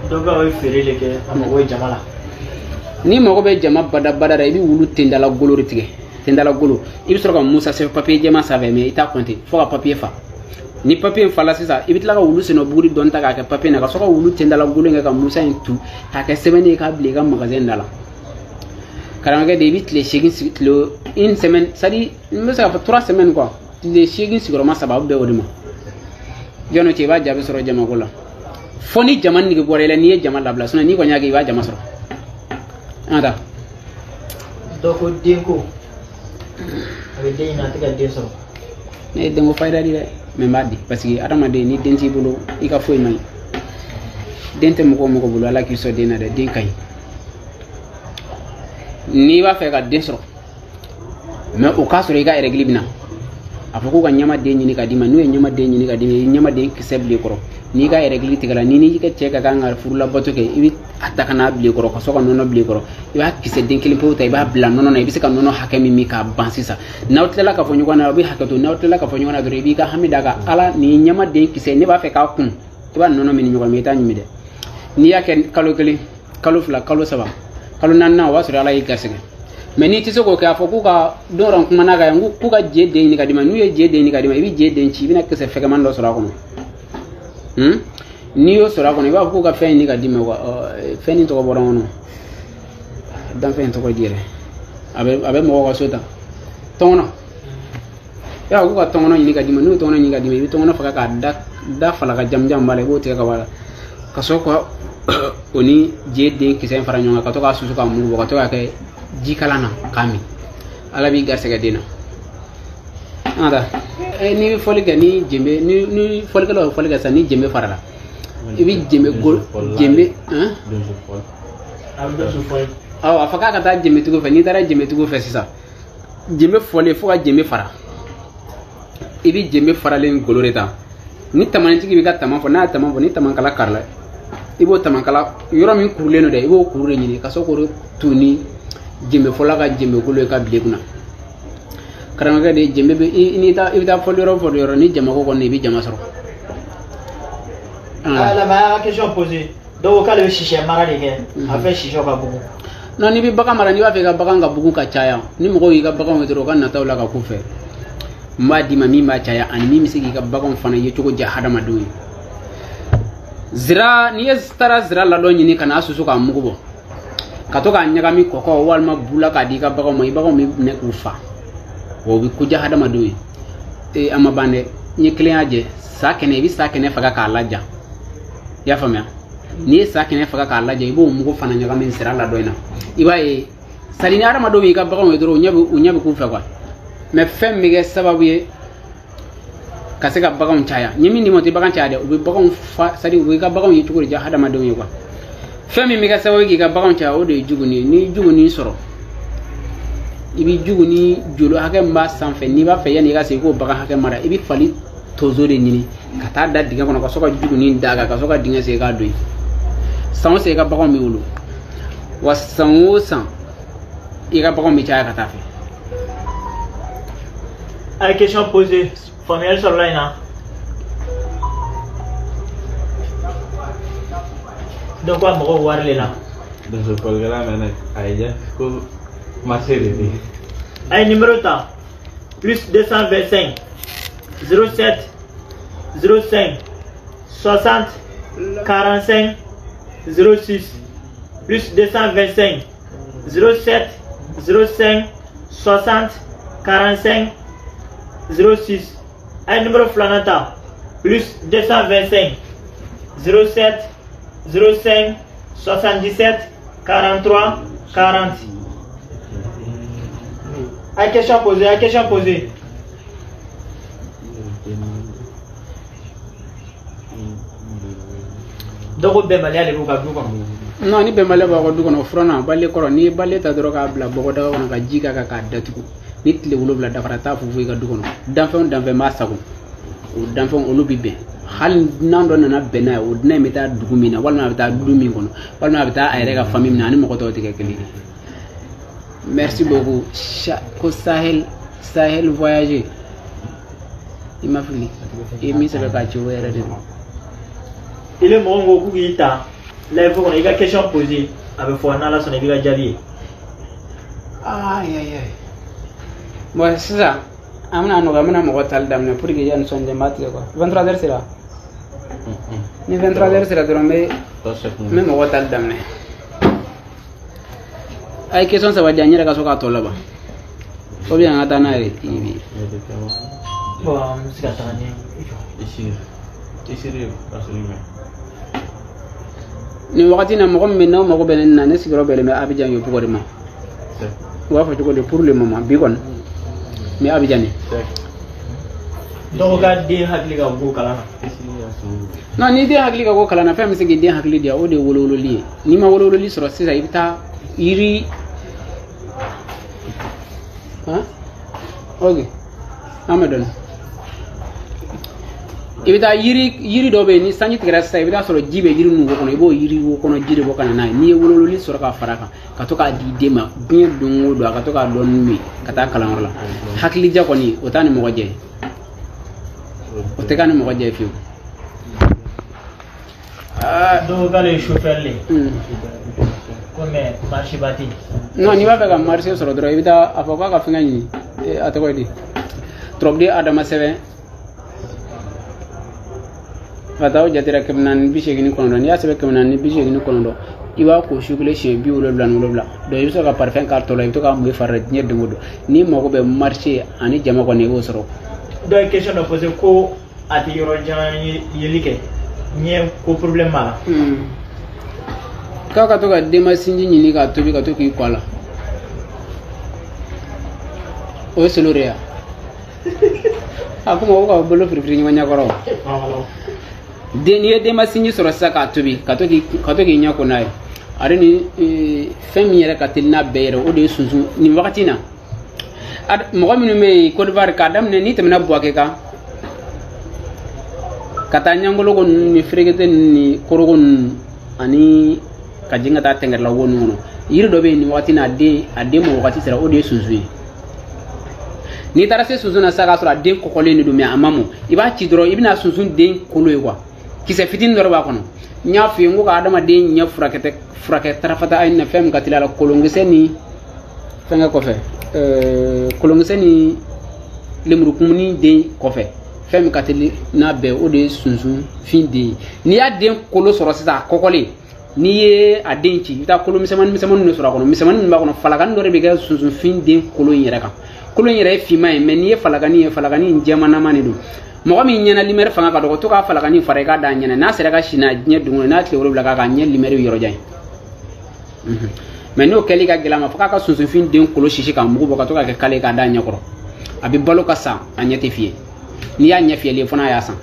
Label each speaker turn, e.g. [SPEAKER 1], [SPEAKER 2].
[SPEAKER 1] Dɔ bɛ o ye feere de kɛ, a mago bɛ jama la.
[SPEAKER 2] N'i mago bɛ jama badabada la, i bɛ wulu tendala golo de tigɛ. Tendala golo, i bɛ sɔrɔ ka musa sɛbɛn papiye jɛman sanfɛ, mais i t'a compter fo ka papiye fa. Ni papiye in fala sisan, i bɛ tila ka wulu sennɔ buguri dɔɔni ta k'a kɛ papiye na, ka sɔrɔ ka wulu tendala golo in kɛ ka musa in tu k'a kɛ sɛbɛnni ye k'a bila i ka magasin da la. Karamɔgɔkɛ de, i bɛ tile 8 sigi, tile une semaine, c'est à dire n bɛ se k'a fɔ 3 semaines quoi, tile 8 sigiyɔrɔma 3, a bɛ bɛn o de ma. Jɔn cɛ, i b'a jaabi sɔrɔ jamako la fo ni jama nege bɔra i la. N'i ye jama labila, sinon n'i kɔni y'a kɛ, i b'a jama sɔrɔ. An ka taa.
[SPEAKER 1] Dɔ ko denko, a bɛ den ɲini, a tɛ ka den sɔrɔ.
[SPEAKER 2] Ne ye denko fayida di dɛ, mais n b'a di parce que adamaden, ni den t'i bolo, i ka foyi man ɲi. Den tɛ mɔgɔ o mɔgɔ bolo, Ala k'i sɔn den na dɛ. Den ka ɲi. N'i b'a fɛ ka den sɔrɔ, mais o k'a sɔrɔ i ka règle bɛ na, a fɔ k'u ka ɲamaden ɲini ka d'i ma. N'u ye ɲamaden ɲini ka d'i ma, i bɛ ɲamaden kisɛ bila i kɔrɔ. N'i ka règle tigɛra, n'i n'i ka cɛ ka kan ka furulabato kɛ, i bɛ a ta ka n'a bila i kɔrɔ, ka sɔrɔ ka nɔnɔ bila i kɔrɔ. I b'a kisɛ den kelen pewu ta, i b'a bila nɔnɔ na. I bɛ se ka nɔnɔ hakɛ min min k'a ban sisan, n'aw tilala ka fɔ ɲɔgɔn na, aw bɛ hakɛ to. N'aw tilala ka fɔ ɲɔgɔn na dɔrɔn, i b'i ka hami d'a kan: Ala, nin ye ɲamaden kisɛ, ne b'a fɛ k'a kun. I b'a nɔnɔ min ni ɲɔgɔn, mais i t'a ɲimi dɛ. N'i y'a kɛ kalo 1, kalo 2, kalo 3, kalo 4nan, o b'a sɔrɔ Ala y'i garisɛgɛ. Mais n'i tɛ se k'o kɛ, a fɔ k'u ka don dɔ kumana kan yan, k'u ka je den ɲini ka d'i ma. N'u ye je den ɲini ka d'i ma, i bɛ je den ci, i bɛna kisɛ fɛgɛman dɔ sɔrɔ a kɔnɔ. N'i y'o sɔrɔ a kɔnɔ, i b'a fɔ k'u ka fɛn ɲini ka d'i ma. Fɛn nin tɔgɔ bɔra n kɔnɔ, danfɛn in tɔgɔ di yɛrɛ, a bɛ mɔgɔw ka so ta, tɔnkɔnɔ. I b'a fɔ k'u ka tɔnkɔnɔ ɲini ka d'i ma. N'u ye tɔnkɔnɔ ɲini ka d'i ma, i bɛ tɔnkɔnɔ faga k'a da falaka jamujan b'a la, i b'o tigɛ ka bɔ a la, ka sɔrɔ ka o ni je den kisɛ in fara ɲɔgɔn kan, ka to k'a susu k'a mugu bɔ, ka to k'a kɛ jikalan na k'a min. Ala b'i garisɛgɛ den na. An ka taa. N'i bɛ fɔli kɛ ni jenbe, ni fɔlikɛlaw ye fɔli kɛ sisan, ni jenbe farala, i bɛ jenbe go jenbe. Awɔ, a fɔ k'a ka taa jenbetigiw fɛ. N'i taara jenbetigiw fɛ sisan, jenbe fɔlen fo ka jenbe fara, i bɛ jenbe faralen golo de ta. Ni tamanitigi b'i ka tama fɔ, n'a ye tama fɔ, ni tamankala karila, i b'o tamankala yɔrɔ min kurulen don dɛ, i b'o kuru de ɲini ka sɔrɔ k'o tu ni jenbe fɔla ka jenbe golo ye ka bila i kunna. Karamɔgɔkɛ de, jenbe bɛ i n'i taa, i bɛ taa fɔli yɔrɔ o fɔli yɔrɔ, ni jamako kɔni, i bɛ jama sɔrɔ.
[SPEAKER 1] Ah, la question posée. Dɔw ko k'ale bɛ sisɛ mara de kɛ, a fɛ sisɛ ka bugun.
[SPEAKER 2] Non, n'i bɛ bagan mara, n'i b'a fɛ i ka bagan ka bugun ka caya, ni mɔgɔw y'i ka baganw ye dɔrɔn, u ka nataw la ka k'u fɛ, n b'a d'i ma min b'a caya ani min bɛ se k'i ka baganw fana ye cogo diya hadamadenw ye. Zira, n'i ye taara zira ladɔn ɲini ka n'a susu k'a mugu bɔ, ka to k'a ɲagami kɔkɔ walima bu la k'a di i ka baganw ma, i baganw bɛ minɛ k'u fa, wa o bɛ ko diya hadamadenw ye. Ee, a ma ban dɛ. N ye kelen y'a jɛ sa kɛnɛ, i bɛ sa kɛnɛ faga k'a laja, i y'a faamuya? N'i ye sa kɛnɛ faga k'a laja, i b'o mugu fana ɲagami zira ladɔn in na. I b'a ye sali ni hadamadenw y'i ka baganw ye dɔrɔn, u ɲɛ bɛ k'u fɛ quoi. Mais fɛn min bɛ kɛ sababu ye ka se ka baganw caya, n ye min d'i ma, o tɛ bagan caya dɛ, u bɛ baganw fa, c'est à dire u b'i ka baganw ye cogo di diya hadamadenw ye quoi. Fɛn min bɛ kɛ sababu ye k'i ka baganw caya, o de ye juguni ye. N'i ye juguni sɔrɔ, i bɛ juguni jolo hakɛ min b'a sanfɛ, n'i b'a fɛ yanni i ka se i k'o bagan hakɛ mara, i bɛ fali tonso de ɲini ka taa da dingɛ kɔnɔ, ka sɔrɔ ka juguni d'a kan, ka sɔrɔ ka dingɛ sen k'a don yen. San o san, i ka baganw bɛ wolo wa, san o san, i ka baganw bɛ caya ka taa fɛ.
[SPEAKER 1] A ye question posée, faamuyali sɔrɔla in na. Dɔ ko a mago bɛ wari de la.
[SPEAKER 3] Donso fɔlikɛla mɛnɛ a ye ja ko marché de bɛ yen.
[SPEAKER 1] A ye numéro ta: plus 225 07 05 60 45 06, plus 225 07 05 60 45 06. A ye numéro filanan ta: plus 225 07 05 77 43 40. A ye question posée, a ye question posée. Dɔ ko bɛnbaliya de b'u ka du kɔnɔ.
[SPEAKER 2] Non, ni bɛnbaliya b'aw ka du kɔnɔ, o furanna bale kɔrɔ. N'i ye bale ta dɔrɔn k'a bila bɔgɔdaga kɔnɔ ka ji k'a kan k'a datugu, ni tile 7 dafara, t'a fufu i ka du kɔnɔ. Danfɛn o danfɛn b'a sago, o danfɛn olu bɛ bɛn. Hali dunan dɔ nana bɛn n'a ye, o dunan in bɛ taa dugu min na, walima a bɛ taa du min kɔnɔ, walima a bɛ taa a yɛrɛ ka famille min na, ani mɔgɔ tɔw tɛ kɛ kelen ye. Merci beaucoup. Ko Sahel, Sahel voyager, i ma fili, i ye min sɛbɛn k'a ci, o yɛrɛ de don.
[SPEAKER 1] I le mɔgɔ min ko k'u k'i ta Live kɔnɔ, i ka question poser, a bɛ fɔ, n'Ala sɔnna i b'i ka jaabi ye.
[SPEAKER 2] Ayi ayi ayi, bon, sisan an bɛna nɔgɔya, an bɛna mɔgɔ tali daminɛ pour que yanni sɔnni cɛ n b'a tigɛ quoi. 23 heures sera. Ni 23 heures sera dɔrɔn, n bɛ mɔgɔ tali daminɛ. A ye question saba di yan, n yɛrɛ ka so k'a tɔ laban, ou bien an ka taa n'a ye i bi.
[SPEAKER 1] Bon, an bɛ se ka taga ni
[SPEAKER 3] Ici, ici, parce que
[SPEAKER 2] Nin wagati in na, mɔgɔ min bɛ n'aw mago bɛ ne na, ne sigiyɔrɔ bɛnnen bɛ Abidjan Yopougon de ma. U b'a fɔ cogo di? Pour le moment, bi kɔni n bɛ Abidjan de.
[SPEAKER 1] Dɔw ko k'a den hakili ka go kalan na.
[SPEAKER 2] Non, n'i den hakili ka ko kalan na, fɛn min bɛ se k'i den hakili diya, o de ye wolowololi ye. N'i ma wolowololi sɔrɔ sisan, i bɛ taa yiri han, ok, an bɛ dɔɔnin. I bɛ taa yiri dɔ bɛ yen, ni sanji tigɛra sisan, i bɛ taa sɔrɔ ji bɛ yiri ninnu kɔnɔ, i b'o yiri wo kɔnɔ ji de bɔ ka na n'a ye. N'i ye wolowololi sɔrɔ ka fara a kan, ka to k'a di den ma diɲɛ don o don, a ka to k'a dɔɔnin min ka taa kalanyɔrɔ la, hakilija kɔni, o t'a ni mɔgɔ jɛ ye, o tɛ k'a ni mɔgɔ jɛ ye fiyewu.
[SPEAKER 1] Dɔw ko k'ale ye chauffeur le ye, ko mais marché ba tɛ yen.
[SPEAKER 2] Non, n'i b'a fɛ ka marché sɔrɔ dɔrɔn, i bɛ taa a fɔ k'a ka fɛngɛ ɲini. A tɔgɔ ye di? Tɔrɔbuden Adama sɛbɛn ka taa o jatera 489. N'i y'a sɛbɛn 489, i b'a ko su kelen siɲɛ 77. Donc i bɛ sɔrɔ ka parfum k'a tɔ la, i bɛ to k'a mun i fari la diɲɛ don o don. N'i mago bɛ marché ani jama kɔni, i b'o sɔrɔ.
[SPEAKER 1] Dɔw ye question dɔ posé ko a tɛ yɔrɔ jan yeli kɛ, ɲɛ ko problème b'a la.
[SPEAKER 2] K'a ka to ka denba sinji ɲini k'a tobi, ka to k'i kɔ a la, o ye solo de ye. A ko mɔgɔw ka bolo firifiri ɲɔgɔn ɲɛkɔrɔ. Den, n'i ye denba sinji sɔrɔ sisan k'a tobi, ka to k'i ɲɛ ko n'a ye, ale ni fɛn min yɛrɛ ka teli n'a bɛɛ yɛrɛ, o de ye sunsun. Nin wagati in na, mɔgɔ minnu bɛ yen Côte d'Ivoire, k'a daminɛ n'i tɛmɛna Bouaké kan ka taa Ɲangoloko ninnu ni Ferekete ninnu ni Korhogo ninnu ani ka jigin ka taa Tɛngɛrɛla wo ninnu kɔnɔ, yiri dɔ bɛ yen nin wagati in na, a den mɔ wagati sera, o de ye sunsun ye. N'i taara se sunsun na sisan k'a sɔrɔ a den kɔkɔlen de don, mais a ma mɔ, i b'a ci dɔrɔn, i bɛna sunsun den kolo ye quoi, kisɛ fitinin dɔ de b'a kɔnɔ. N y'a f'i ye n ko ka adamaden ɲɛ furakɛ tɛ furakɛ tarafata ayi na, fɛn min ka teli a la, kolonkisɛ ni fɛnkɛ kɔfɛ, kolonkisɛ ni lemurukumuni den kɔfɛ, fɛn min ka teli n'a bɛɛ, o de ye sunsun fin den ye. N'i y'a den kolo sɔrɔ sisan, a kɔkɔlen, n'i ye a den ci, i bɛ taa kolo misɛnmanin misɛnmanin de sɔrɔ a kɔnɔ. Misɛnmanin min b'a kɔnɔ, falakani dɔ de bɛ kɛ sunsun fin den kolo in yɛrɛ kan. Kolo in yɛrɛ ye finman ye, mais n'i ye falakani ye, falakani in jɛmanama de don. Mɔgɔ min ɲɛna lumière fanga ka dɔgɔ, to k'a falakani fara i k'a da a ɲɛna. N'a sera ka si n'a diɲɛ don o don, n'a tile 7 k'a kan, ɲɛ lumière bɛ yɔrɔ jan ye. Mais n'o kɛli ka gɛlɛn a ma, fo k'a ka sunsunfin den kolo sisi k'a mugu bɔ, ka to k'a kɛ kale k'a da a ɲɛkɔrɔ, a bɛ balo ka san, a ɲɛ tɛ fiyɛ. N'i y'a ɲɛ fiyɛlen fo n'a y'a san.